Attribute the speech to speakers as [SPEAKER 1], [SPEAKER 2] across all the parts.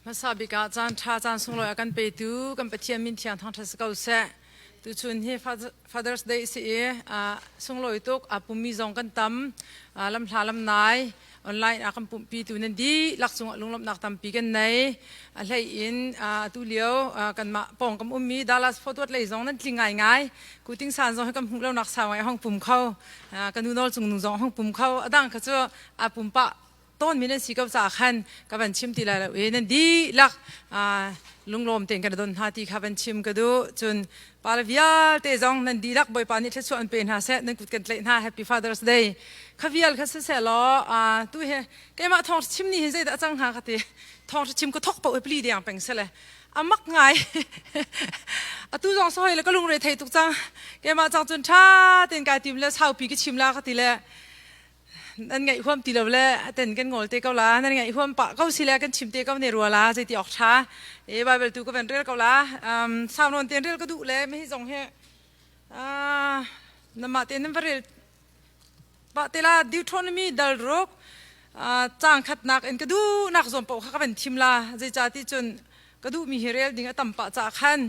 [SPEAKER 1] Hmasa bik ah caan ṭha caan sunglawi a kan petu kan Pathian min thiang thangṭhat si ko seh. Tuchun hi Father's Day si i sunglawi tuk aa pummi zong kan tam. Lamhla lamnai online a kan pumhpitu nan dihlak cungah lunglawmhnak tampi kan nei. A hlei in atu lio kanmah pawng kam ummi Dallas Fort Worth lei zong nan tling ngaingai. Kuting san zong hi kan hmuh lonak sau ngai a hong pum kho. Ka nu nawl cung nu zong a hong pum kho. A dang kha cu aa pum pah tawnmi nan si ko caah khan ka van chim ti lai lo i nan dihlak lunglawm tein kan don hna ti kha van chim ka duh. Cun pale vialte zong nan dihlak Bawipa nih thluachuah an pe hna seh. Nan kut kan tlaih hna. Happy Father's Day. Kha vial kha siseh law tu he keimah thawng chim ni hin zeidah a cang hnga ka ti. Thawng chim ka thok paoh i pli deng peng sele amak ngai. Atu zong soi le ka lungre thei tuk cang. Keimah cang cun ṭha tein kai tim le saupi ka chim la ka ti le nan ngaih huam ti lo le ten kan ngol te ko la. Nan ngaih huam pah ko si le kan chim te ko ne rua la. Zeiti awk ṭha e Bible tu ka van rel ko la. Sau nawn ten rel ka duh le mi hi zong hi namah te nan va rel pah te la. Deuteronomy dal ruk caang khatnak in ka duh nak zawn paoh kha ka van thim la. Zeicah ti cun ka duhmi hi rel ding a tam pah caah khan.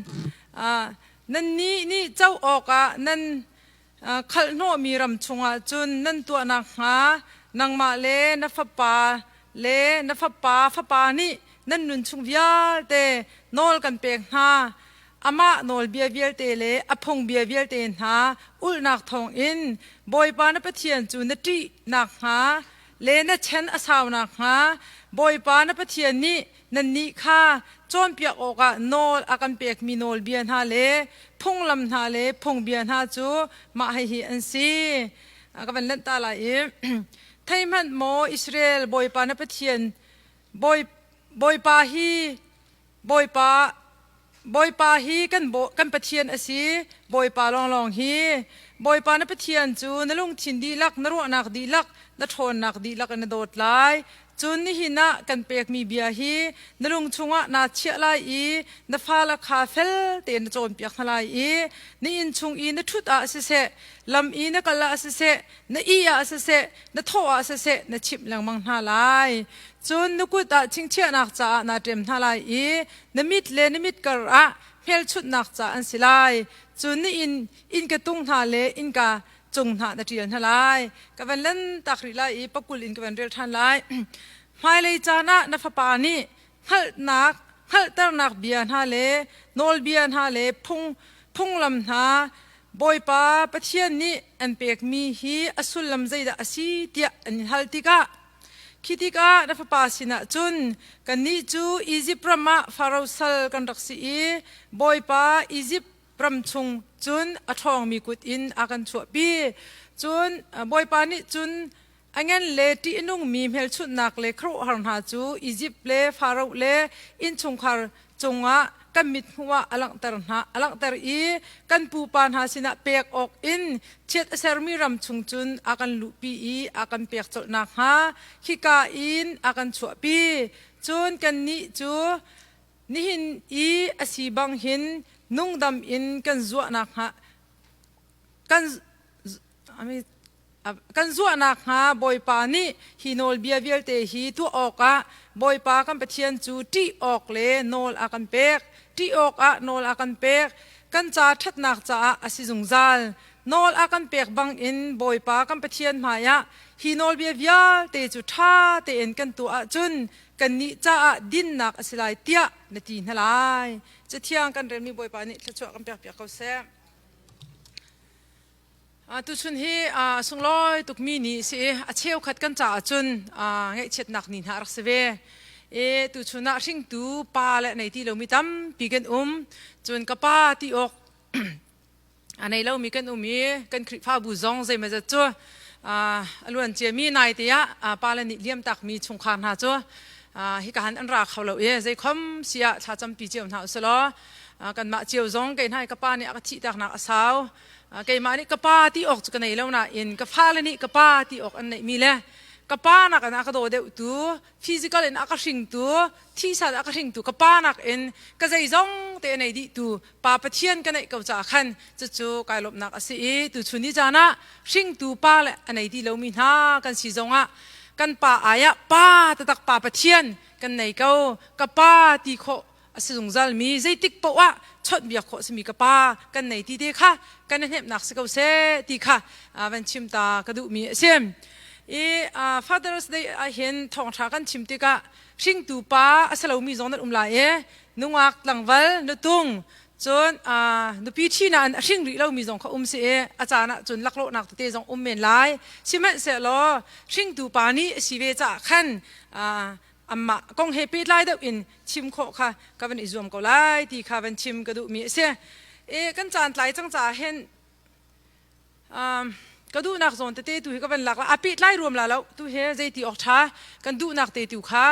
[SPEAKER 1] Nan nih nih co awkah nan khalhhnawhmi ram chungah cun nan tuah nakhnga nangmah le na fapa le na fapa fapa nih nan nun chung vialte nawl kan pek hna. Amah nawlbia vialte le a phungbia vialte hna ulhnak thawngin Bawipa na Pathian cu na ṭih nakhnga le na chan a sau nakhnga Bawipa na Pathian nih nannih kha cawnpiak awkah nawl a kan pekmi nawlbia hna le phunglam hna le phungbia hna cu mah hihi an si. Ka van lanh ta lai i thei hmanh maw Israel, Bawipa na Pathian Bawipa hi Bawipa Bawipa hi kan kan Pathian a si. Bawipa lawnglawng hi. Bawipa na Pathian cu na lungthin dihlak, na ruahnak dihlak, na ṭhawnnak dihlak in na dawt lai. Cun nihin ah kan pekmi bia hi na lung chungah naa chiah lai i na fale kha fel tein na cawnpiak hna lai i na inn chung i na ṭhut ah siseh, lam i na kal ah siseh, na ih ah siseh, na thawh ah siseh na chimh lengmang hna lai. Cun na kut ah chingchiahnak caah naa ṭem hna lai i na mit le na mit kar ah hmelchunhnak ca an si lai. Cun na inn innka tung hna le innka cung hna na ṭial hna lai. Ka van lan tak rih lai i pakul in ka van rel ṭhan lai. Hmailei caan ah na fapa nih hngalhnak hngalhternak bia hna le nawlbia hna le phung phunglam hna Bawipa Pathian nih an pekmi hi a sullam zeidah a si tiah an in hal tikah, khi tikah na fapa sinah cun, "Kannih cu Izipt ram ah Faro sal kan rak si i Bawipa Izipt ram chung cun a ṭhawngmi kut in a kan chuahpi. Cun Bawipa nih cun a ngen le ṭih a nungmi hmelchunhnak le khuaruahhar hna cu Izipt le Faro le innchungkhar cungah kan mithmuh ah a langhter hna a langhter i kan pupa hna sinah pek awk in chiat a sermi ram chung cun a kan luhpi i a kan pek colh nakhnga khika in a kan chuahpi. Cun kannih cu nihin i a si bang hin nungdam in kan zuah nakhnga kan kan zuah nakhnga Bawipa nih hi nawlbia vialte hi tuah awkah Bawipa kan Pathian cu ṭih awk le nawl a kan pek. Ṭih awkah nawl a kan pek. Kan ca ṭhatnak caah a si zungzal. Nawl a kan pek bangin Bawipa kan Pathian hmaiah hi nawlbia vialte cu ṭha tein kan tuah ahcun kannih caah dinnak a si lai tiah na ti hna lai. Cathiang kan relmi Bawipa nih thluachuah kan pekpiak ko seh. Tuchun hi sunglawi tukmi ni si i a cheukhat kan caah cun ngaihchiatnak ni hna a rak si ve. E tuchun ah hringtu pa le nei ti lomi tampi kan um. Cun ka pa ti awk a nei lomi kan um i kan Khrihfabu zong zeimawzat cu a luan ciami nai te ah pa le nih liam takmi chungkhar hna cu hika han an ra kho lo i zeikhom si ah thlacampi cio hna usih law kanmah cio zong kei hna ka pa nih a ka thih taknak a sau. Keimah nih ka pa ti awk cu ka nei lo nain ka fale nih ka pa ti awk an neihmi le ka pa nakin a ka daw deuhtu, physical in a ka hringtu, thisa a ka hringtu ka pa nakin ka zeizong te a nei dihtu pa Pathian ka neih ko caah khan cucu kai lawmhnak a si i tuchun ni caan ah hringtu pa le a nei ti lomi hna kan si zongah. Kan pa ai ah pa tatak pa Pathian kan nei ko. Ka pa ti khawh a si zungzal mi zeitik paoh ah chawnhbiak khawh simi ka pa kan nei ti te kha kan i hnemhnak si ko seh ti kha van chim ta ka duhmi a si. I Father's Day ah hin thawngṭha kan chim tikah hringtu pa a si lomi zong nan um lai i nungak tlangval nutung cun nupi ṭhi nain a hring rih lomi zong kha um si i a caan ah cun laklawhnak tete zong um men lai. Sihmanhsehlaw hringtu pa nih a si ve caah khan amah kong he pehtlai deuh in chim khawh kha ka van i zuam ko lai ti kha van chim ka duhmi a si. E, kan caan tlai cang caah hin ka duhnak zawn tete tu hi ka van lak la a pehtlai ruam la lo tu he zeiti awk ṭha kan duhnak te tu kha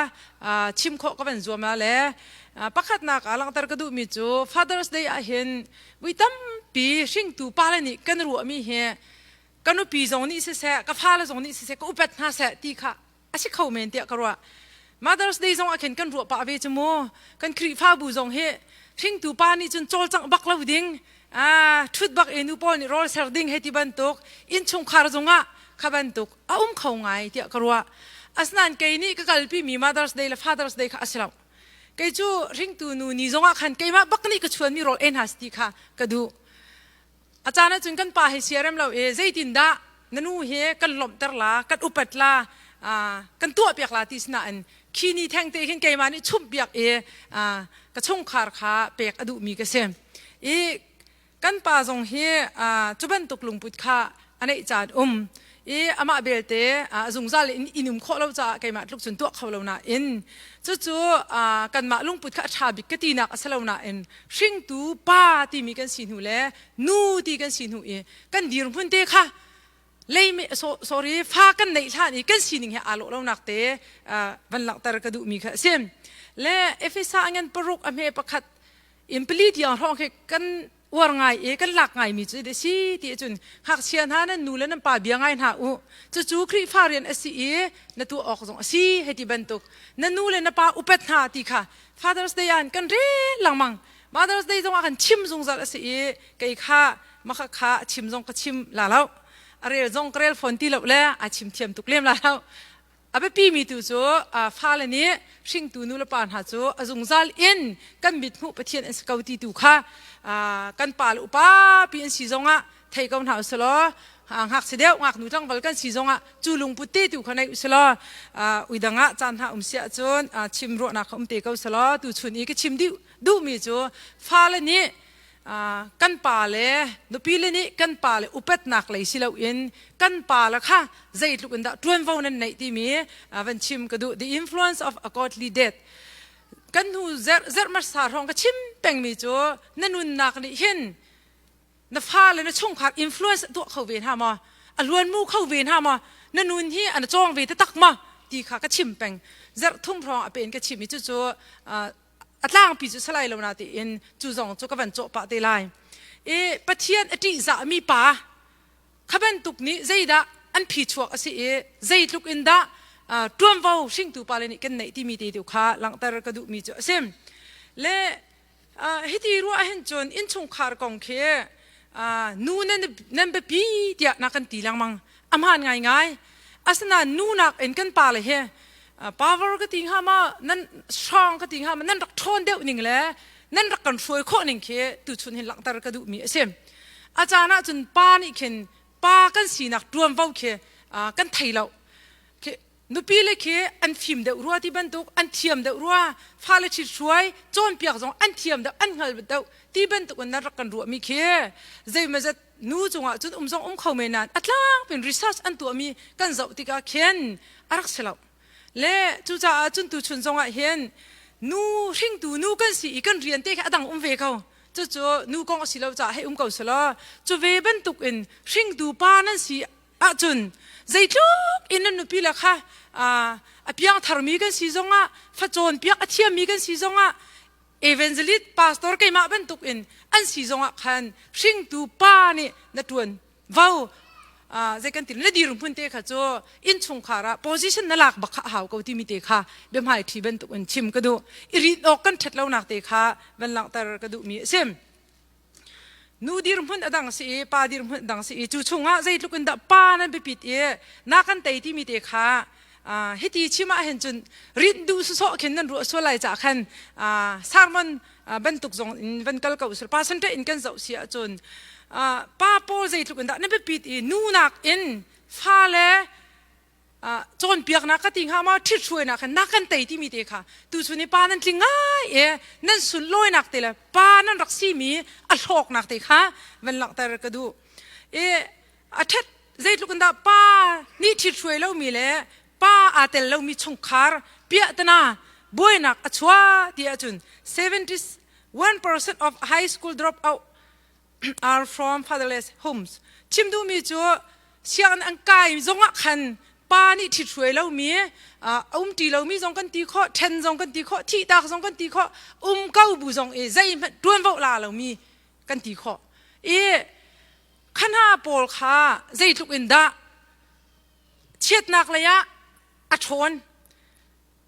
[SPEAKER 1] chim khawh ka van zuam la le pakhatnak ah langhter ka duhmi cu Father's Day ah hin vui tampi hringtu pale nih kan ruahmi hi ka nupi zong nih siseh ka fale zong nih siseh ka upat hna seh ti kha a si kho men tiah ka ruah. Mother's Day zong ah khin kan ruah pah ve cu mu. Kan Khrihfabu zong hi hringtu pa nih cun cawlcangh bak lo ding, ṭhut bak i nu pawl nih rawl ser ding hei ti bantuk innchungkhar zongah kha bantuk a um kho ngai tiah ka ruah. Asinain kei nih ka kalpi mi Mother's Day le Father's Day kha a si lo. Kei cu hringtu nu ni zongah khan keimah bak nih ka chuanmi rawl ei hna si ti kha ka duh. A caan ahcun kan pa he siarem lo i zeitindah na nu hi kan lawmhter la, kan upat la, kan tuahpiak la ti sinain khi ni theng te khin keimah nih chumhpiak i ka chungkhar kha pek a duhmi ka si. I kan pa zong hi cu bantuk lungput kha a neih caan um. I amah belte a zungzal in inn um khawh lo caah keimah tluk cun tuah kho lo nain cucu kanmah lungput kha a ṭha bik ka tinak a si lo nain hringtu pa timi kan si hnu le nu ti kan si hnu i kan dirhmun te kha lei sorry fa kan neih hlan i kan sining he aa lawh lonak te van langhter ka duhmi kha a si. Le Efesa ngan paruk a hme pakhat in pali tiang hrawng khi kan uar ngai i kan lak ngaimi cu a si ti cun ngakchia hna nan nu le nan pa bia ngai hna u cucu Khrihfa rian a si i na tuah awk zong a si hei ti bantuk na nu le na pa upat hna ti kha Father's Day ah kan rel lengmang Mother's Day zong ah kan chim zungzal a si i kei kha makha kha a chim zong ka chim la lo a rel zong ka rel fawn ti lo le a chim thiam tuk lem la lo A biapimi tu cu fale nih hringtu nulepa hna cu a zungzal in kan mithmuh Pathian an si ko ti tu kha kan pa le upa pi an si zongah thei ko hna usih law ngakchia deuh ngaknu tlangval kan si zongah cu lungput te tu kha nei usih law uidang ah caan hna um si ahcun chim ruahnak kha um te ko seh law tuchun i ka chim duhmi cu fale nih kan pa le nupi le nih kan pa le upatnak lei si loin kan pa le kha zeitluk in dah ṭuanvo nan neih timi van chim ka duh. The influence of a godly death. Kan hnu zerh zerh hmasa hrawng ka chim pengmi cu na nunnak nih hin na fale na chungkhar influence tuah kho ve hna maw? A luanmu kho ve hna maw? Na nun hi an cawng ve taktak maw? ti kha ka chim peng. Zerh thum hrawng a pen ka chim i cucu a tlangpi cu salai lo na tiin cu zong cu ka van cawh pah te lai. I Pathian a ṭihzahmi pa kha bantuk nih zeidah an phi chuak a si i zeitluk in dah ṭuanvo hringtu pale nih kan neih timi te tu kha langhter ka duhmi cu a si. Le hiti ruah hin cun innchungkhar kong khi nu nan nan biapi tiah na kan ti lengmang. A hmaan ngaingai. Asinain nu nakin kan pale hi power ka ti hnga ma nan strong ka ti hnga ma nan rak ṭhawn deuh ning le nan rak kan hruai khawh ning khi tuchun hin langhter ka duhmi a si. A caan ahcun pa nih khin pa kan sinak ṭuanvo khi kan thei lo. Nupi le khi an fim deuh rua ti bantuk, an thiam deuh rua, fale ṭhit hruai, cawnpiak zong an thiam deuh, an hngal deuh ti bantuk in nan rak kan ruahmi khi zeimazat nu cungah cun um zong um kho men nain a tlangpin research an tuahmi kan zoh tikah khin a rak si lo. Le cucaah cun tuchun zongah hin nu hringtu nu kan si i kan rian te khi a dang um ve ko. Cucu nu kong a si lo caah hei um ko selaw cu ve bantuk in hringtu pa nan si ahcun zeitluk in nan nupi le kha a piangtharmi kan si zongah facawn piak a thiammi kan si zongah evangelist pastor keimah bantuk in an si zongah khan hringtu pa nih na ṭuan vo zei kan ti na dirhmun te kha cu innchungkhar ah position na lak bak kha a hau ko timi te kha biahmai ṭhi bantuk in chim ka duh i rin awk kan ṭhat lonak te kha van langhter ka duhmi a si. Nu dirhmun a dang si i pa dirhmun a dang si i cu chungah zeitluk in dah pa nan biapit i na kan tei timi te kha. Hiti chim ah hin cun rinh duh sawsawh khin nan ruah sual lai cah khan sermon bantuk zong in van kal ko usih. Percentage in kan zoh si ahcun pa pawl zeitluk in dah na biapit i nu nakin fale cawnpiaknak ka ti hnga maw ṭhithruainak khan na kan tei timi te kha tuchun i pa nan tling ngai i nan sunlawinak te le pa nan rak simi a hlawknak te kha van langhter ka duh. I a ṭhat zeitluk in dah pa nih ṭhithruai lomi le pa aa tel lomi chungkhar piahtana buainak a chuah ti ahcun 71% of high school drop out are from fatherless homes. Chim duhmi cu sianginn an kai zongah khan pa nih ṭhithruai lomi a um ṭi lomi zong kan ti khawh, ṭhen zong kan ti khawh, thihtak zong kan ti khawh, um ko bu zong i zeihmanh ṭuanvo la lomi kan ti khawh. I khana pawl kha zeitluk in dah chiatnak lei ah a ṭhawn.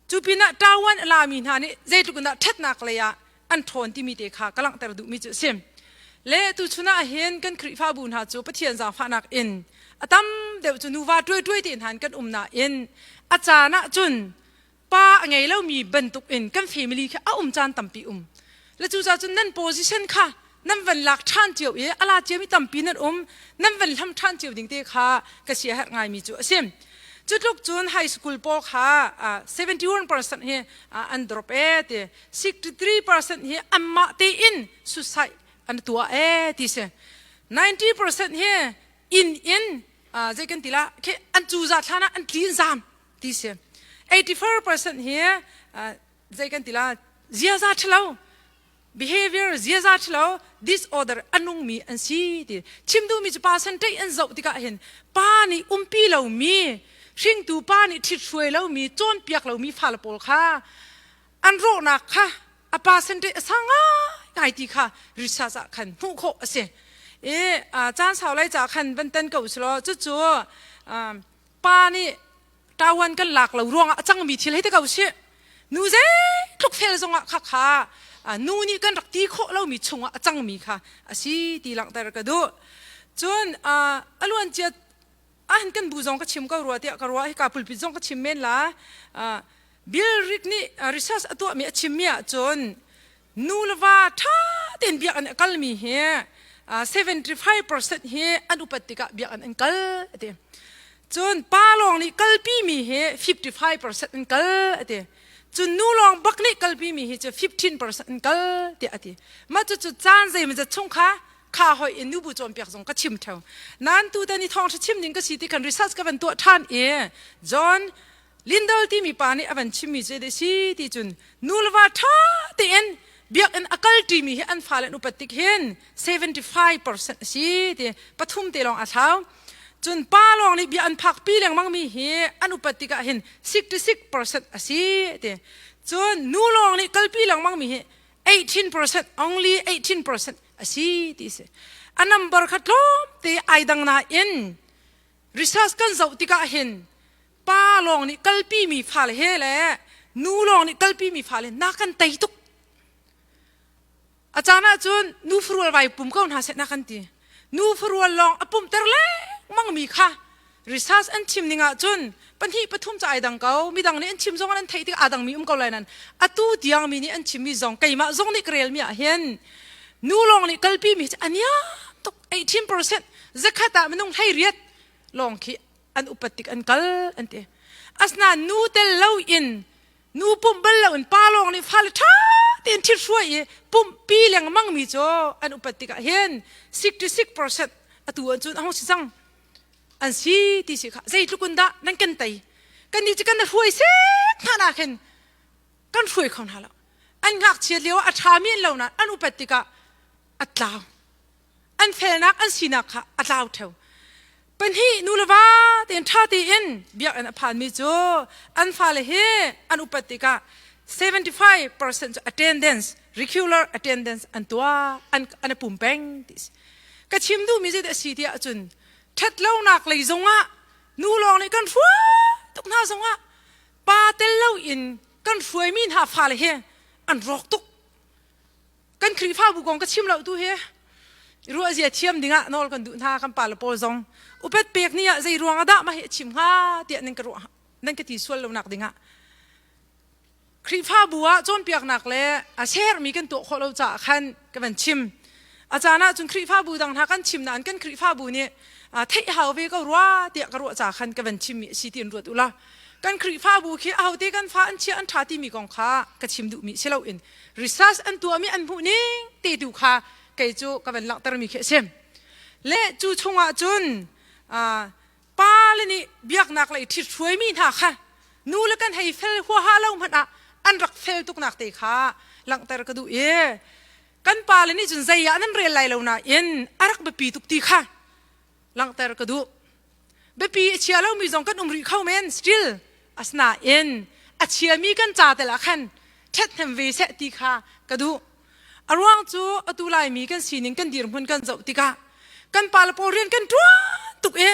[SPEAKER 1] Cu pinah ṭawan a lami hna nih zeitluk in dah ṭhatnak lei ah an ṭhawn timi te kha ka langhter duhmi cu a si. Le tuchun ah hin kan Khrihfabu hna cu Pathian zaangfahnak in a tam deuh cu nuva ṭuaiṭuai te hna in kan um nain a caan ah cun pa a ngei lomi bantuk in kan family khi a um caan tampi um. Le cucaah cun nan position kha nan van lak ṭhan cio i a la ciami tampi nan um nan van hlam ṭhan cio ding te kha ka sia herh ngaimi cu a si. Cu tluk cun high school pawl kha 71% hi an drop e ti 63% hi anmah tein suicide an tuah e ti si 90% hi inn in zei kan ti la khi an cuza thlan ah an tlin zam ti si 84% hi zei kan ti la ziaza ṭhalo behavior ziaza ṭhalo disorder a nungmi an si ti chim duhmi cu pa san ṭeih an zoh tikah hin pa nih umpi lomi hringtu pa nih ṭhithruai lomi cawnpiak lomi fale pawl kha an rawhnak kha a percentage a sang ngai ti kha research ah khan hmuh khawh a si i caan sau lai ca khan van tan ko selaw cucu pa nih ṭawan kan lak lo ruangah a cangmi thil hei ti ko sih nu zeitluk fel zongah kha kha nu nih kan rak ti khawh lomi chungah a cangmi kha a si ti langhter ka duh cun a luancia ahan kan bu zong ka chim ko rua tiah ka ruah hika pulpit zong ka chim men la Bill Rick nih research a tuahmi a chimmi ahcun nu le va ṭha tein biakinn a kalmi hi 75% hi an upat tikah biakinn an kal a ti. Cun pa lawng nih kalpimi hi 55% an kal a ti. Cun nu lawng bak nih kalpimi hi cu 15% an kal tiah a ti. Mah cucu caan zeimawzat chung kha kha hoi in nubu cawnpiak zong ka chim theo. Nain tutan i thawngṭha chim ding ka si ti khan research ka van tuah ṭhan i John Lindell timi pa nih a van chimmi cu a si ti cun nu le va ṭha tein biakinn a kal ṭimi hi an fale an upat tik hin 75% a si ti pathum te lawng a thlau. Cun pa lawng nih bia an phakpi lengmangmi hi an upat tikah hin 66% a si ti. Cun nu lawng nih kalpi lengmangmi hi 18% only 18% a si ti si. A number kha tlawmte ai dang nain research kan zoh tikah hin pa lawng nih kalpimi fale he le nu lawng nih kalpimi fale na kan tei tuk a caan ahcun nu farual vai pum ko hna seh na kan ti nu farual lawng a pumter lengmang mi kha research an chim ning ahcun pahnih pathum ca ai dang ko midang nih an chim zong an theih tik aa dang mi um ko lai nan atu tiang mi nih an chim mi zong keimah zong nih ka rel mi ah hin nu lawng nih kalpi mi hi aniam tuk 18% zakhat ah minung hlei riat lawng khi an upat tik an kal an ti asna nu tel lo in nu pumh bal lo in pa lawng nih fale ṭha tein ṭhit hruai i pumhpi lengmang mi cu an upat tikah hin 66% atu an cun a hung si cang an si ti si kha zeitluk in dah nan kan tei kan nih cu kan hruai sek hna na khin kan hruai kho hna lo an ngakchiat lio ah a ṭhami an lo nain an upat tikah a tlau an felnak an sinak kha a tlau theo pahnih nu le va tein ṭha tein biakinn a phanmi cu an fale hi an upat tikah 75% cu attendance regular attendance an tuah an an pum peng ti si ka chim duhmi zei dah a si tiah cun ṭhat lonak lei zongah nu lawng nih kan hruai tuk hna zongah pa tel loin kan hruaimi hna fale hi an rawk tuk Kan Khrihfabu kong ka chim lo tu hi ruahzia thiam dingah nawl kan duh hna kan pa le pawl zong upat pek ni ah zei ruang ah dah mah hi a chim hnga tiah nan ka ruah. Nan ka ti sual lo nak dingah. Khrihfabu ah cawnpiaknak le a sermi kan tuah khawh lo caah khan ka van chim. A caan ah cun Khrihfabu dang hna kan chim nain kan Khrihfabu nih theih hau ve ko rua tiah ka ruah caah khan ka van chimmi a si tiin ruat u law. Kan Khrihfabu khi ahote kan fa an chia an ṭha timi kong kha ka chim duhmi si loin research an tuahmi an hmuh ning te tu kha kei cu ka van langhtermi khi a si. Le cu chungah cun pa le nih biaknak lei ṭhithruaimi hna kha nu le kan hei fel huaha lo hmanh ah an rak fel tuknak te kha langhter ka duh i kan pa le nih cun zei ah nan rel lai lo nain a rak biapi tuk ti kha langhter ka duh. Biapi a chia lomi zong kan um rih kho men still asinain a chiami kan ca tel ah khan ṭhathnem ve seh ti kha ka duh. A ruang cu atu Laimi kan sining kan dirhmun kan zoh tikah kan pale pawl rian kan ṭuan tuk i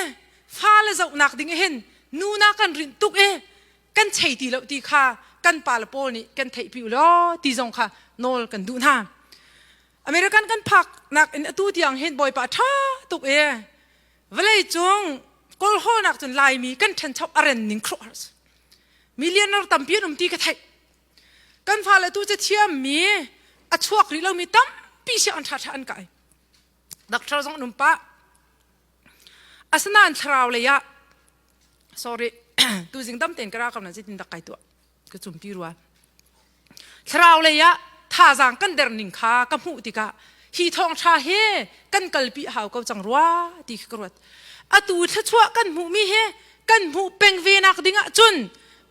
[SPEAKER 1] fale zohnak ding hin nu na kan rinh tuk i kan chei ti lo ti kha kan pale pawl nih kan theihpi u law ti zong kha nawl kan duh hna. American kan phaknak in atu tiang hin Bawipa ṭha tuk i vawlei cung kawlhawlnak cun Laimi kan ṭhancho a ren ning khuaruahhar millionaire tampi an um ti ka theih. Kan fale tu cathiammi a chuak rih lomi tampi si an ṭhaṭha an kai. Doctor zong an um pah. Asinain thlarau lei ah sorry tuzing dam tein ka ra ko na zeitin dak kai tuah ka cumpi rua. Thlarau lei ah thazaang kan der ning kha ka hmuh tikah hi thawngṭha hi kan kalpi hau ko cang rua ti khi ka ruat. Atu thluachuah kan hmuhmi hi kan hmuh peng ve nak ding ah cun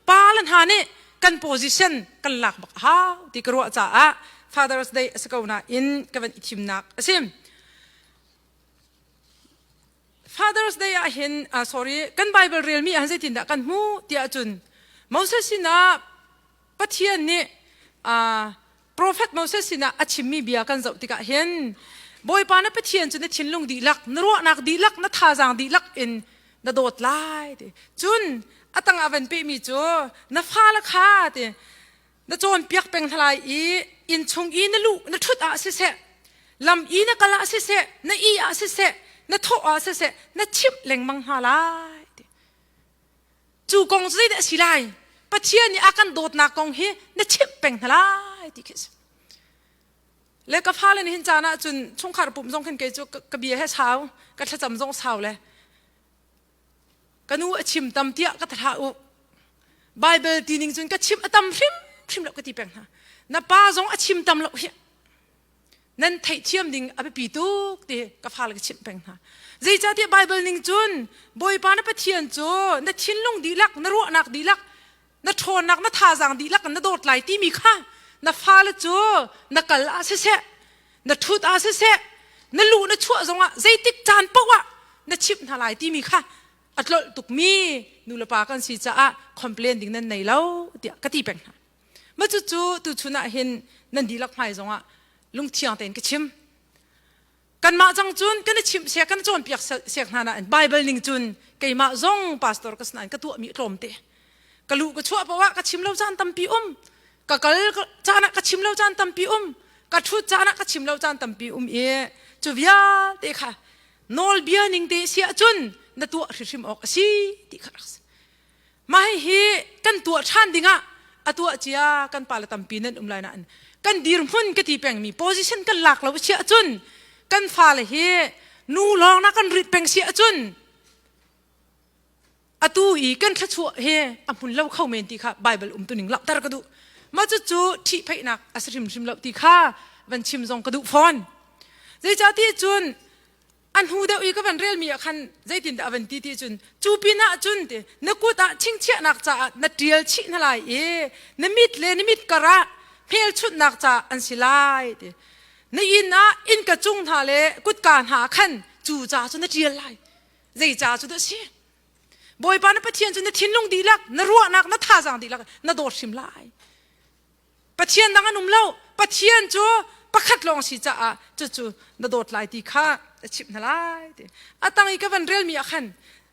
[SPEAKER 1] pa le hna nih kan position kan lak bak a hau ti ka ruah caah Father's Day a si ko nain ka van i thimnak a si. Father's Day ah hin sorry kan Bible relmi ah zeitindah kan hmuh tiah cun Moses sinah Pathian nih Prophet Moses sinah a chimmi bia kan zoh tikah hin Bawipa na Pathian cu na thinlung dihlak, na ruahnak dihlak, na thazaang dihlak in na dawt lai ti. Cun a tangah van pehmi cu na fale kha ti na cawnpiak peng hna lai i inn chung i na luh na ṭhut ah siseh, lam i na kal ah siseh, na ih ah siseh, na thawh ah siseh, na chimh lengmang hna lai ti. Cu kong cu zeidah a si lai? Pathian nih a kan dawtnak kong hi na chimh peng hna lai ti khi a si. Le ka fale nih hin caan ah cun chungkhar pumh zong khin kei cu ka bia he sau, ka thlacam zong sau le ka nu a chim tam tiah ka thlah u. Bible ti ning cun ka chim a tam hrim hrim lo ka ti peng hna. Na pa zong a chim tam lo hi. Nan theihthiam ding a biapi tuk ti ka fale ka chimh peng hna. Zeicahtiah Bible ning cun Bawipa na Pathian cu na thinlung dihlak, na ruahnak dihlak, na ṭhawnnak, na thazaang dihlak in na dawt lai timi kha na fale cu na kal ah siseh, na ṭhut ah siseh, na luh na chuah zongah zeitik caan paoh ah na chimh hna lai timi kha a tlolh tukmi nulepa kan si caah complain ding nan nei lo tiah ka ti peng hna. Mah cucu tuchun ah hin nan dihlak hmai zongah lungthiang tein ka chim. Kanmah cang cun kan i chimh siak kan cawnpiak siak hna nain Bible ning cun keimah zong pastor ka si nain ka tuahmi a tlawm te. Ka luh ka chuah paoh ah ka chim lo caan tampi um. Ka kal caan ah ka chim lo caan tampi um. Ka ṭhut caan ah ka chim lo caan tampi um i cu vialte kha nawlbia ning te si ahcun na tuah hrimhrim awk a si ti kha rak si. Mah hihi kan tuah ṭhan dingah a tuah cia kan pale tampi nan um lai nain kan dirhmun ka ti pengmi position kan lak lo si ahcun kan fale hi nu lawng na kan rit peng si ahcun atu i kan thluachuah hi a hmun lo kho men ti kha Bible umtuning langhter ka duh. Mah cucu ṭhihphaihnak a si hrimhrim lo ti kha van chim zong ka duh fawn. Zeicahtiah cun a hnu deuh i ka van relmi ah khan zeitindah a van ti ti cun cu pinah cun ti na kut ah chingchiahnak caah na ṭial chih hna lai i na mit le na mit kar ah hmelchunhnak caah an si lai ti na inn ah innka cung hna le kutka hna ah khan cu ca cu na ṭial lai zei ca cu dah si Bawipa na Pathian cu na thinlung dihlak na ruahnak na thazaang dihlak na dawt hrim lai Pathian dang an um lo. Pathian cu pakhat lawng si caah cucu na dawt lai ti kha a chimh hna lai ti. A tang i ka van relmi ah khan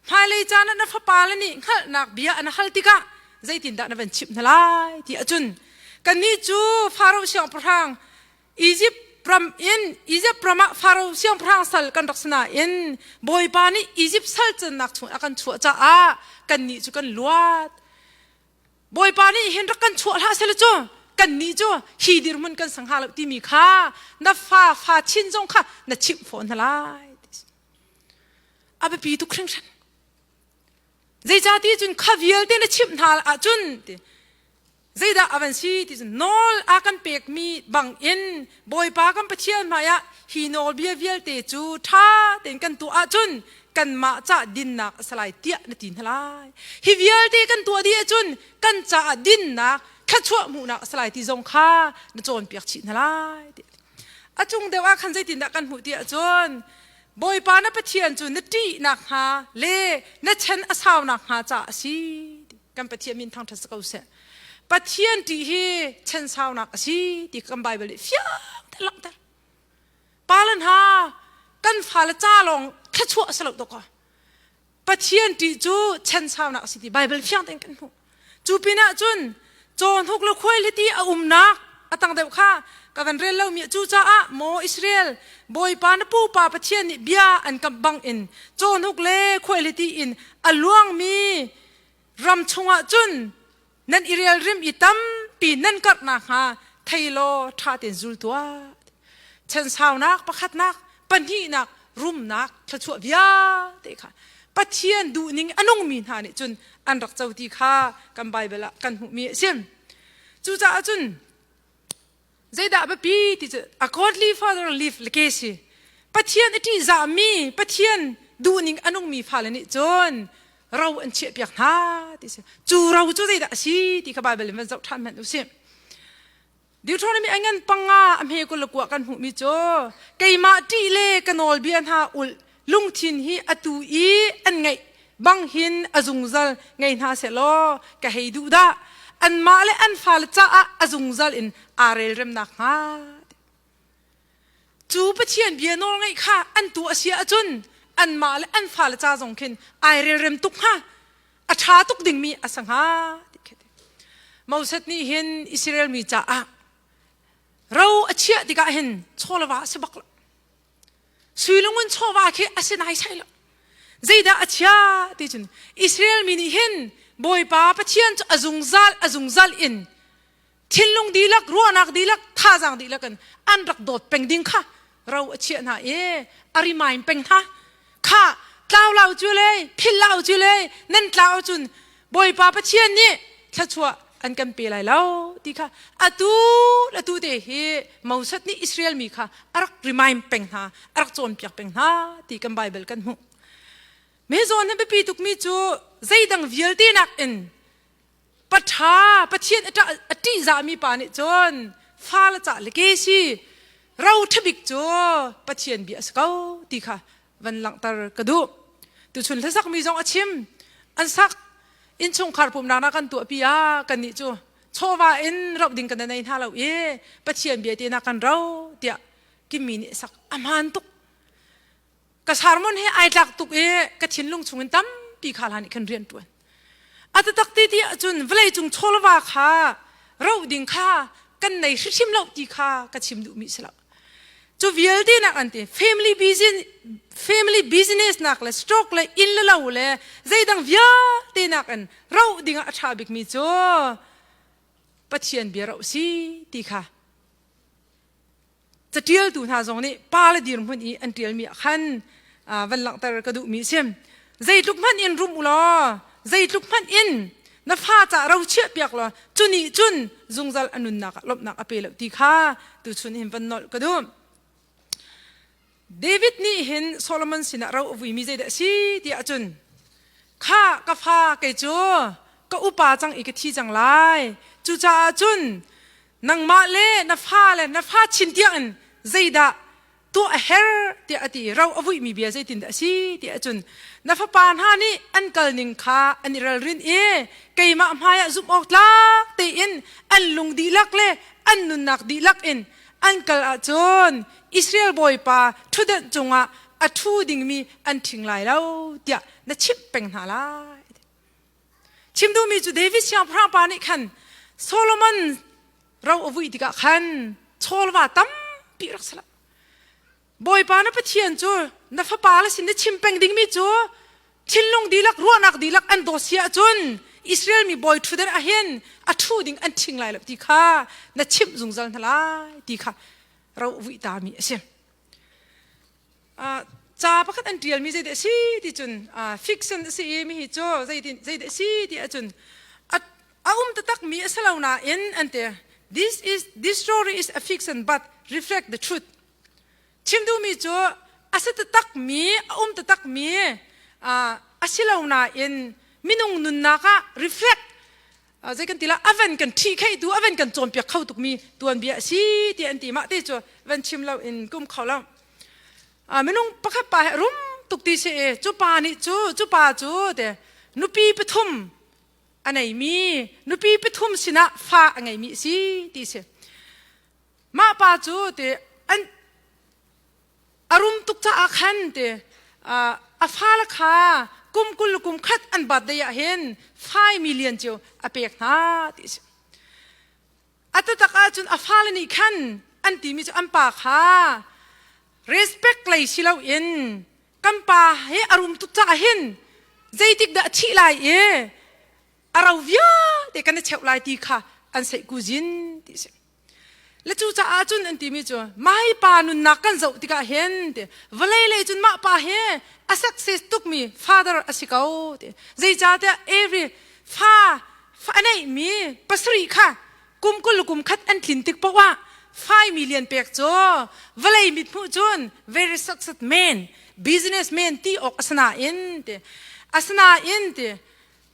[SPEAKER 1] hmailei caan ah na fapale nih hngalhnak bia an hal tikah zeitindah na van chimh hna lai ti ahcun kannih cu Faro siangpahrang Egypt ram in Egypt ram ah Faro siangpahrang sal kan rak si nain Bawipa nih Egypt sal cannak chung a kan chuah caah kannih cu kan luat. Bawipa nih hin rak kan chuah hlah seh cu kan nih cu hi dirhmun kan sang hnga lo timi kha na fa fa chin zong kha na chimh fawn hna lai. A biapi tuk hringhran. Zeicahti cun kha vialte na chimh hna ahcun ti zeidah a van si ti cun nawl a kan pekmi bang in Bawipa kan Pathian hmaiah hi nawlbia vialte cu ṭha tein kan tuah ahcun kanmah ca dinnak a si lai tiah na ti hna lai. Hi vialte kan tuah dih ahcun kan caah dinnak thluachuah hmuhnak a si lai ti zong kha na cawnpiak chih hna lai. A cung deuh ah khan zeitindah kan hmuh ti ahcun Bawipa na Pathian cu na ṭih nakhnga le na chan a sau nakhnga caah a si. Kan Pathian min thangṭhat si ko seh. Pathian ṭih hi chan saunak a si ti kan Baibal nih fiang te langhter. Pa le hna kan fale ca lawng thluachuah a si lo dawkaw. Pathian ṭih cu chan saunak a si ti Baibal fiang tein kan hmuh. Cu pinah cun cawhnuk le khuaihliti a umnak a tang deuh kha ka van rel lomi cucaah maw Israel Bawipa na pupa Pathian nih bia an kamh bangin cawhnuk le khuaihliti in a luangmi ram chungah cun nan i relrim i tampi nan karh nakhnga thei law ṭha tein zul tuah. Chansaunak pakhatnak pahnihnak rumnak thluachuah vialte kha Pathian duhning a nungmi hna nih cun an rak co ti kha kan Baibal ah kan hmuhmi a si. Cucaah cun zeidah biapi ti cu a godly father live legacy Pathian a ṭihzahmi Pathian duhning a nungmi fale nih cun ro an chiahpiak hna ti si. Cu ro cu zeidah a si ti kha Baibal in van zoh ṭhan hmanh u sih. Deuteronomy a ngan panga a hme kul le kua kan hmuhmi cu keimah ṭih le ka nawlbia hna ulh lungthin hi atu i an ngeih bang hin a zungzal ngei hna sehlaw ka hei duh dah anmah le an fale caah a zungzal in aa relremnak hnga cu Pathian bia nawl ngeih kha an tu a si ahcun anmah le an fale ca zong khin ai relrem tuk hnga a ṭha tuk dingmi a si hnga ti khi Moses nih hin Israel mi caah ro a chiah tikah hin chawlava a si bak lo sui lungun chawva khi a si nai sai lo zeidah a chia ti cun Israel mi nih hin Bawipa Pathian cu a zungzal a zungzal in thinlung dihlak ruahnak dihlak thazaang dihlak in an rak dawt peng ding kha ro a chiah hna i a rimain peng hna kha tlau lau cu le phil lau cu le nan tlau cun Bawipa Pathian nih thluachuah an kan pe lai lo ti kha atu atu te hi Moses nih Israel mi kha a rak remind peng hna a rak cawnpiak peng hna ti kan Bible kan hmuh me zawn hi biapi tukmi cu zeidang vialte nakin Paṭha Pathian a ṭihzahmi pa nih cun fale cah le ke si ro ṭhabik cu Pathian bia a si ko ti kha van langhter ka duh. Tuchun hlasakmi zong a chim. An sak innchungkhar pumnak na kan tuahpi ah kannih cu chawva in roh ding kan nei hna lo i Pathian bia te na kan ro tiah kimi nih sak a hmaan tuk. Ka sermon he ai tlak tuk i ka thinlung chungin tampi kha hlan nih khan rian ṭuan. A taktak ti ti ahcun vawlei cung chawlva kha roh ding kha kan nei hrimhrim lo ti kha ka chim duhmi si lo. Cu vialte nak an ti family business family business nak le stroke le inn le lo le zeidang vialte nak in roh ding ah a ṭha bikmi cu Pathian bia roh si ti kha Catialtu hna zong nih pa le dirhmun i an ṭialmi ah khan van langhter ka duhmi a si. Zeitluk hmanh in rum u law, zeitluk hmanh in na fa ca ro chiah piak law, cu nih cun zungzal a nunnak ah lawmhnak a pe lo ti kha tuchun hin van nolh ka duh. David nih hin Solomon sinah ro a vuimi zeidah a si ti ahcun kha ka fa kei cu ka upa cang i ka thi cang lai cucaah cun nangmah le na fa le na fa chin tiangin zeidah tuah a herh tiah a ti ro a vuihmi bia zeitindah a si tiah cun na fapa hna nih an kal ning kha an i ralrin i keimah hmaiah zumh awk tlak tein an lung dihlak le an nunnak dihlak in an kal ahcun Israel bawipa ṭhutdenh cungah a ṭhu dingmi an ṭhing lai lo tiah na chimh peng hna lai. Chim duhmi cu David siangpahrang pa nih khan Solomon ro a vui tikah khan chawlva tampi rak si lo. Bawipa na Pathian cu na fapa le sin na chim peng dingmi cu thinlung dihlak ruahnak dihlak an dawt si ahcun Israel mi bawi ṭhutdan ah hin a ṭhu ding an ṭhing lai lo ti kha na chimh zungzal hna lai ti kha ro vuih tami a si. Ca pakhat an ṭialmi zeidah a si ti cun fiction a si i mi hi cu zeidah a si ti ahcun a um taktakmi a si lo nain an ti. This is this story is a fiction but reflect the truth. Chim duhmi cu a si taktakmi, a um taktakmi a si lo nain minung nunnak ah reflect zei kan ti la a van kan ṭhi kheitu a van kan cawnpiak kho tukmi tuanbia a si ti an ti mah te cu van chim lo in kum kho lo minung pakhat pa he rum tuk ti si i cu pa nih cu cu pa cu te nupi pathum a neimi nupi pathum sinah fa a ngeimi a si ti si Mah pa cu ti an a rum tuk caah khan ti a fale kha kum 20 le kum khat an birthday ah hin 5 million cio a pek hna ti a si. A taktak ahcun a fale nih khan an timi cu an pa kha respect lei si loin kan pa hi a rum tuk caah hin zeitik dah a thih lai i a ro vialte kan i cheuh lai ti kha an seih kuzin ti a si. Le cu caah cun an timi cu mai pa nunnak kan zoh tikah hin ti vawlei lei cun mah pa hi a success tukmi father a si ko ti zeicahtiah every fa fa a neihmi pasarih kha kum 20 le kum khat an tlin tik paoh ah 5 million pek cu vawlei mithmuh cun very success man business man ti awk asinain ti asinain ti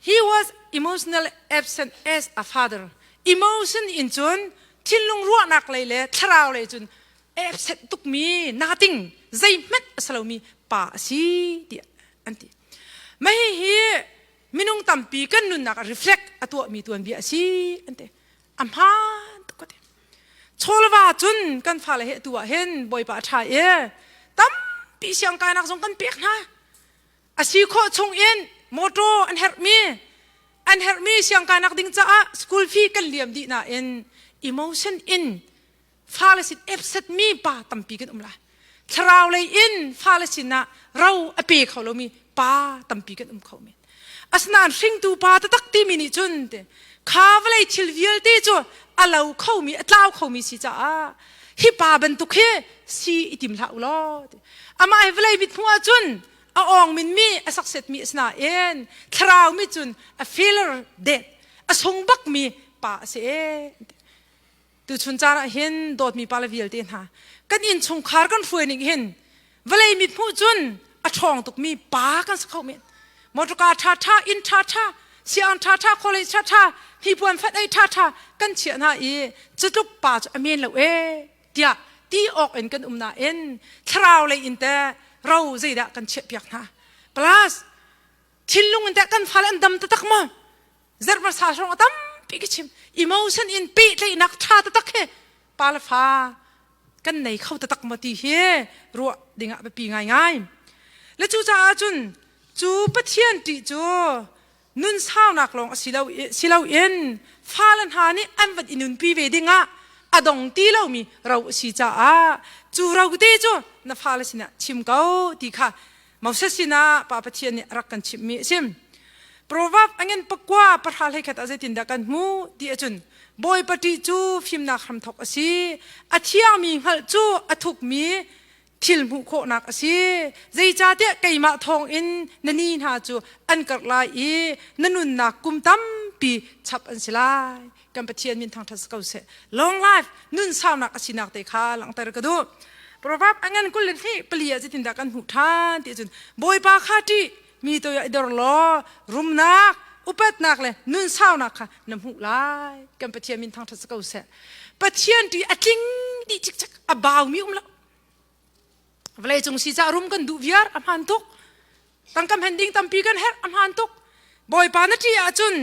[SPEAKER 1] He was emotionally absent as a father. Emotion in cun thinlung ruahnak lei le thlarau lei cun absent tukmi nothing zeihmanh a si lomi pa a si tiah an ti. Mah hihi minung tampi kan nunnak ah reflect a tuahmi tuanbia a si an ti. A hmaan tuk ka ti. Chawlva cun kan fale he atu ah hin Bawipa a ṭha i tampi siangkainak zong kan pek hna. A si khawh chung in motor an herhmi an herhmi siangkainak ding caah school fee kan liam dih nain emotion in fale sin upset mi pa tampi kan um lai. Thlarau lei in fale sinah ro a pe kho lomi pa tampi kan um kho men. Asinain hringtu pa taktak timi nih cun te kha vawlei thil vialte cu a lo khomi a tlau khomi si caah hi pa bantuk hi si i tim hlah u law amah hi vawlei mit hmuh ahcun a awng min mi a success mi a si nain thlarau mi cun a failure dead a sung bak mi pa a si e tuchun caan ah hin dawtmi pa le vialte hna kan innchungkhar kan hruai ning hin vawlei mit hmuh cun a ṭhawng tukmi pa kan si kho men motorka ṭha ṭha inn ṭha ṭha siang ṭha ṭha college ṭha ṭha hnipuan fat ei ṭha ṭha kan chiah hna i cutluk pa cu a men lo e tiah ti awk in kan um nain thlarau lei in teh ro zeidah kan chiah piak hna plus thinlung in teh kan fale an dam taktak maw zarh hmasa hrawng a tampi ka chim emotion in pehtlaihnak ṭha taktak he pa le fa kan nei kho taktak maw ti hi ruah dingah biapi ngaingai le cu caah cun cu Pathian ṭih cu nun saunak lawng a si lo in fale hna nih an van i nunpi ve dingah a dong ti lomi ro a si caah cu ro te cu na fale sinah chim ko ti kha Moses sinah Pa Pathian nih a rak kan chimhmi a si. Proverb angen pakua pahra hleikhat ah zeitindah kan hmuh ti ahcun Bawipa ṭih cu fimnak hramthawk a si. A thiangmi hngalh cu a thukmi thil hmuh khawhnak a si. Zeicahtiah keimah thawngin na ni hna cu an karh lai i na nunnak kum tampi chap an si lai. Kan Pathian min thangṭhat si ko seh. Long life, nun saunak a sinak te kha langhter ka duh. Proverb a ngan 24 ah zeitindah kan hmuh ṭhan ti ahcun Bawipa kha ṭih mi toi ah i dor law rumnak upatnak le nun saunak kha na hmuh lai. Kan Pathian min thangṭhat si ko seh. Pathian ṭih a tling dih cikcek a baumi um lo. Vawleicung si caah rum kan duh viar a hmaan tuk. Tangka hman ding tampi kan herh a hmaan tuk. Bawipa na ṭih ahcun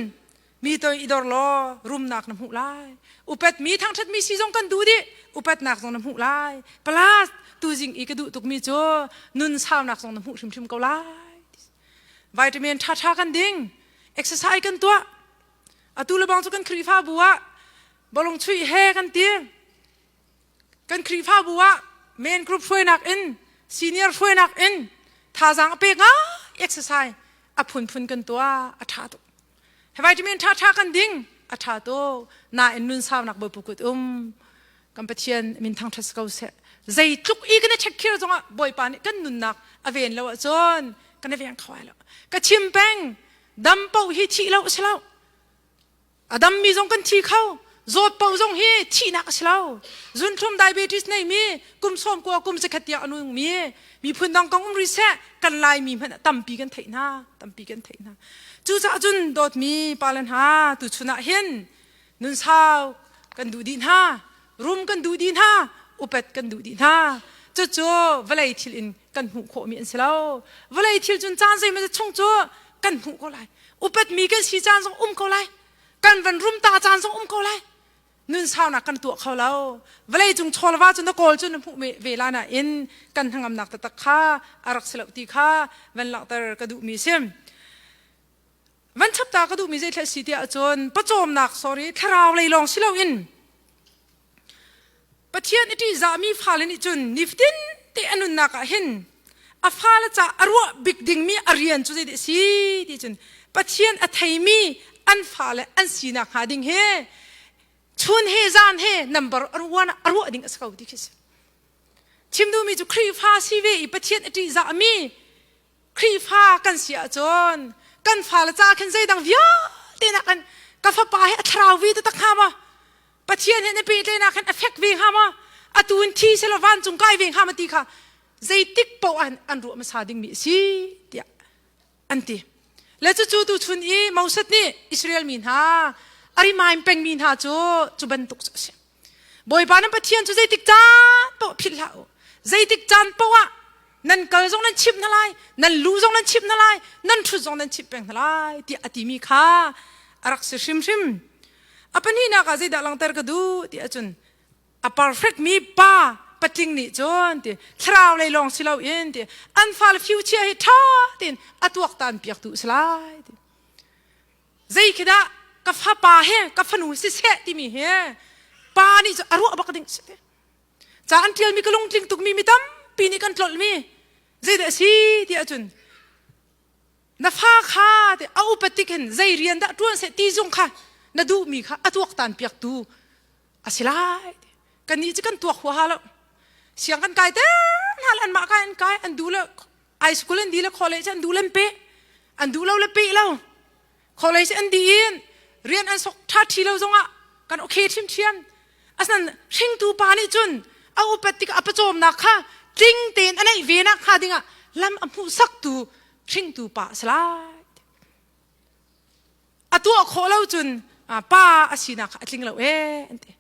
[SPEAKER 1] mi toi i dor law rumnak na hmuh lai. Upatmi thangṭhatmi si zong kan duh dih. Upatnak zong na hmuh lai. Plus tuzing i ka duh tukmi cu nun saunak zong na hmuh hrimhrim ko lai. Vitamin ṭhaṭha kan ding. Exercise kan tuah. Atu le bang cu kan Khrihfabu ah bawlung chuih he kan ti. Kan Khrihfabu ah main group hruainak in senior hruainak in thazaang a pek ngai exercise a phunphun kan tuah a ṭha tuk. Vitamin ṭha ṭha kan ding a ṭha tuk. Nain nun saunak Bawipa kut um. Kan Pathian min thangṭhat si ko seh. Zeitluk i kan i check-khir zongah Bawipa nih kan nunnak a ven lo ahcun kan i veng kho lai lo. Ka chim peng dam paoh hi thih lo a si lo. A dammi zong kan thi kho. Zawt paoh zong hi thihnak a si lo. Zunthlum diabetes neimi kum sawm kua kum zakhat tiang a nungmi miphun dang kong um rih seh kan Laimi hmanh ah tampi kan theih hna. Tampi kan theih hna. Cucaah cun dawtmi pale hna tuchun ah hin nun sau kan duh dih hna. Rum kan duh dih hna. Upat kan duh dih hna. Cucu vawlei thil in kan hmuh khawhmi an si lo. Vawlei thil cun caan zeimaw chung cu kan hmuh ko lai. Upatmi kan si caan zong um ko lai. Kan van rum ta caan zong um ko lai. Nun saunak kan tuah kho lo. Vawlei cung chawlva cu na kawl cu na hmuh ve la nain kan hnangamnak taktak kha a rak si lo ti kha van langhter ka duhmi si. Van chap ta ka duhmi zei si tiah cun pawcawmnak sorry thlarau lei lawng si loin Pathian i ṭihzahmi fale nih cun nifatin te a nunnak ah hin a fale ca a ruah bik dingmi a rian cu zeidah a si ti cun Pathian a theimi an fale an sinak hnga ding hi chun he zan he number a ruah ding a si ko ti khi si. Chim duhmi cu Khrihfa si ve i Pathian a ṭihzahmi Khrihfa kan si ahcun kan fale ca khin zeidang vialte nak in ka fapa hi a thlarau vi taktak hnga maw? Pathian he na pehtlaihnak hin a fek ve hnga maw? Atu in thi selaw vancung kai ve hnga maw ti kha zeitik paoh ah an ruah hmasa dingmi a si tiah an ti. Le cucu tuchun i Moses nih Israel mi hna a rimaim pengmi hna cu cu bantuk cu a si. Bawipa nan Pathian cu zeitik caan paoh philh hlah u. Zeitik caan paoh ah nan kal zong nan chimh hna lai, nan lu zong nan chimh hna lai, nan ṭhut zong nan chimh peng hna lai tiah a timi kha a rak si hrimhrim. A pahnihnak ah zeidah langhter ka duh ti ahcun a perfect mi pa patling nih cun ti thlarau lei lawng si loin ti an fale future hi ṭha tein a tuaktan piak tu si lai ti. Zei khi dah ka fapa he ka fanu siseh timi hi pa nih cu a ruah bak ding si ti. Ca an ṭialmi ka lungtling tukmi mi tampi nih kan tlolhmi zeidah a si ti ahcun na fa kha te a upat tik hin zei rian dah ṭuan seh ti zung kha na duhmi kha a tuaktan piaktu a si lai. Kannih cu kan tuak huaha lo. Siang kan kai ter hna le anmah kai an kai an duh le high school an di le college an duh le an peh an duh lo le peh lo. College an dih in rian an sok ṭha ṭhi lo zongah kan okay ṭhiamṭhiam. Asinain hringtu pa nih cun a upat tikah a pawcawmnak kha tling tein a neih ve nak hnga dingah lam a hmuhsaktu hringtu pa a si lai. A tuah khawh lo cun pa a sinak kha a tling lo ee an ti.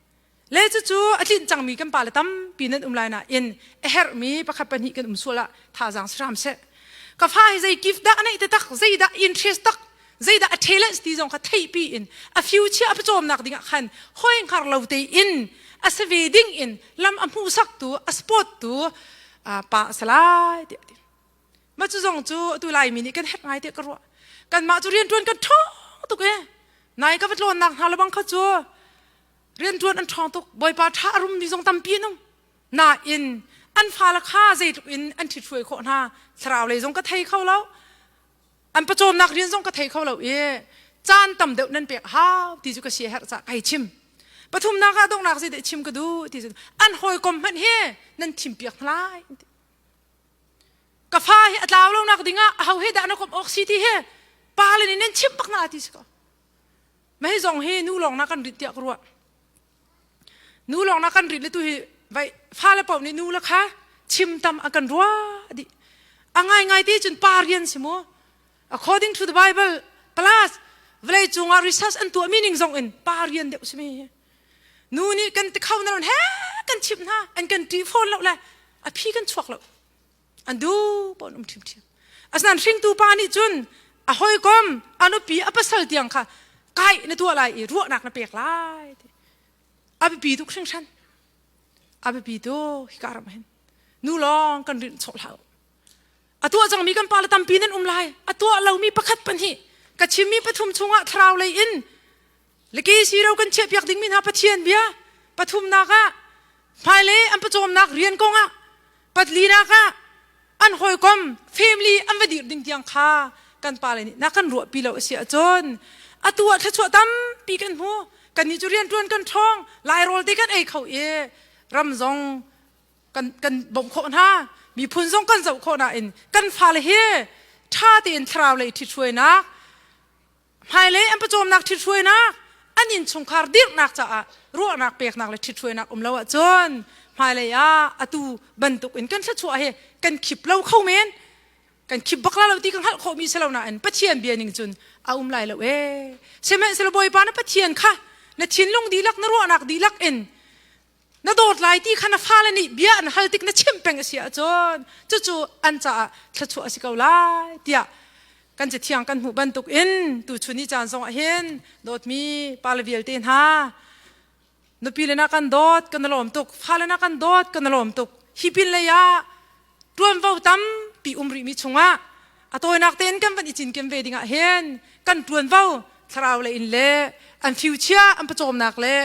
[SPEAKER 1] Le cucu a tlinh cangmi kan pale tampi nan um lai nain a herhmi pakhat pahnih kan um sual ah thazaang si hram seh. Ka fa hi zei gift dah a neih taktak, zeidah interest tak, zeidah a talent ti zong kha theihpi in a future a pawcawmnak ding ah khan hoi hngar lo tein a si ve ding in lam a hmuhsaktu, a support tu pa a si lai tiah a ti. Mah cu zong cu atu Laimi nih kan herh ngai tiah ka ruah. Kanmah cu rianṭuan kan ṭhawng tuk ee. Nai ka va tlawnnak hna lebang kha cu rianṭuan an ṭhawng tuk. Bawipa ṭha a rummi zong tampi an um. Nain an fale kha zeitluk in an ṭhithruai khawh hna thlarau lei zong ka thei kho lo. An pawcawmnak rian zong ka thei kho lo i caan tam deuh nan pek hau ti cu ka sia herh cah kai chim. Pathumnak ah donghnak zeidah chim ka duh ti cu an hawikom hmanh hi nan thimpiak hna lai. Ka fa hi a tlau lo nak ding ah aho he dah na komh awk si ti hi pa le nih nan chimh bak na ti si ko. Mah hi zong hi nu lawng na kan rit tiah ka ruah. Nu lawng na kan rit le tu hi vai fale paoh nih nu le kha chim tam a kan ruah dih. A ngai ngai ti cun pa rian si mu. According to the Bible plus vawlei cungah research an tuah mi ning zong in pa rian deuh si mi hi. Nu nih kan ti kho na he kan chimh hna an kan ṭih fawn lo le a phi kan chuak lo an duh pawn um ṭhiamṭhiam asinain hringtu pa nih cun a hawikom a nupi a pasal tiang kha kai na tuah lai i ruahnak na pek lai ti a biapi tuk hringhran a biapi tuk hika ram hin nu lawng kan rinh chawh hlah a tuah cangmi kan pale tampi nan um lai a tuah lomi pakhat pahnih ka chimmi pathum chungah thlarau lei in Laki siro kan chiahpiak dingmi hna Pathian bia pathumnak ah hmailei an pawcawmnak rian kongah patlinak ah an hawikom family an va dir ding tiang kha kan pale nih na kan ruahpi lo a si ahcun. Atu ah thluachuah tampi kan hmu. Kannih cu rianṭuan kan ṭhawng, Lairawl te kan ei kho i ram zong kan kan bawmh khawh hna. Miphun zong kan zoh khawh nain kan fale hi ṭha tein thlarau lei ṭhithruainak hmailei an pawcawmnak ṭhithruainak an innchungkhar dirhnak caah ruahnak peknak le ṭhithruainak um lo ahcun hmailei ah atu bantuk in kan thluachuah hi kan khip lo kho men. Kan khip bak la lo ti ka hngalh khawhmi si lo nain Pathian bia ning cun a um lai lo ee. Sihmanhsehlaw Bawipa na Pathian kha na thinlung dihlak na ruahnak dihlak in na dawt lai ti kha na fale nih bia an hal tik na chimh peng a si ahcun cucu an caah thluachuah a si ko lai tiah kan cathiang kan hmuh bantuk in tuchun ni caan zong ah hin dawtmi pale vialte hna, nupi le na kan dawt kan lawm tuk, fale na kan dawt kan lawm tuk. Hi pin lei ah ṭuanvo tampi um rihmi chungah a tawinak tein kan van i cinken ve dingah hin kan ṭuanvo thlarau lei in le an future an pawcawmnak le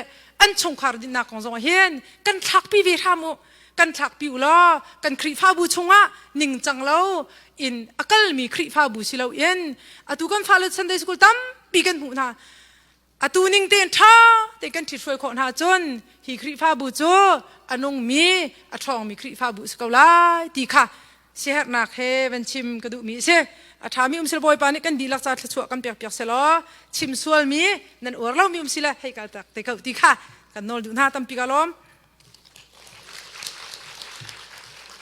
[SPEAKER 1] an chungkhar dinnak kong zongah hin kan thlakpi ve hram u. Kan thlakpi u law kan Khrihfabu chungah ningcang lo in a kalmi Khrihfabu si loin atu kan fale Sunday school tampi kan hmuh hna. Atu ning tein ṭha tein kan ṭhithruai khawh hna cun hi Khrihfabu cu a nungmi, a ṭhawngmi Khrihfabu a si ko lai ti kha siaherhnak he van chim ka duhmi a si. A ṭhami um sila Bawipa nih kan dihlak ca thluachuah kan pekpiak selaw chim sualmi nan uar lomi um sila hei kal tak te ko ti kha kan nawl duh hna. Tampi ka lawm.